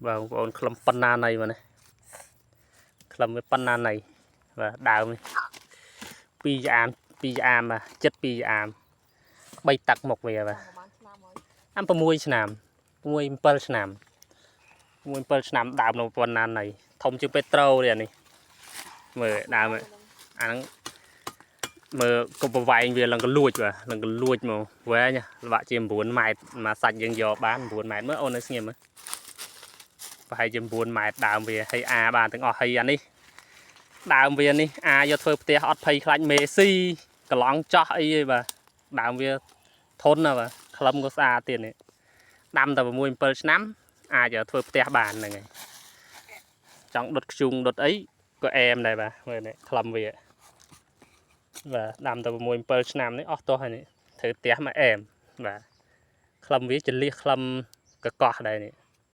បាទបងប្អូនខ្លឹមប៉ុណ្ណាណីមកនេះខ្លឹមវាប៉ុណ្ណាណីបាទដើមនេះពីរយ៉ាមពីរយ៉ាមបាទចិត្តពីរយ៉ាមបីតាក់មុខវាបាទ ប្រហែលឆ្នាំហើយ អាំ6ឆ្នាំ6 7ឆ្នាំ6 7ឆ្នាំដើមនៅប៉ុណ្ណាណីធំជាងពេត្រូទេអានេះមើលដើមអាហ្នឹងមើលកុំប្រវែងវាឡើងក៏លួចបាទឡើងក៏លួចមកវែងល្បាក់ជា9ម៉ែត្រមកសាច់យើងយកបាន9ម៉ែត្រមើលអូននៅស្ងៀមមើលប្រហែលជា9ម៉ែត្រដើមវាហើយអាបានទាំងអស់ហើយអានេះដើមវានេះអាយកធ្វើផ្ទះអត់ភ័យខ្លាចមេស៊ីកន្លងចោះអីទេបាទដើមវាធន់ណាស់បាទខ្លឹមក៏ស្អាតទៀតនេះ ដាំតែ6 7ឆ្នាំអាចធ្វើផ្ទះបានហ្នឹងហើយចង់ដុតខ្ជុងដុតអីក៏អែមដែរបាទមើលនេះខ្លឹមវាបាទដាំតែ6 7ឆ្នាំនេះអស់ទោះហើយនេះធ្វើផ្ទះមកអែមបាទខ្លឹមវាចលៀសខ្លឹមកកោះដែរនេះ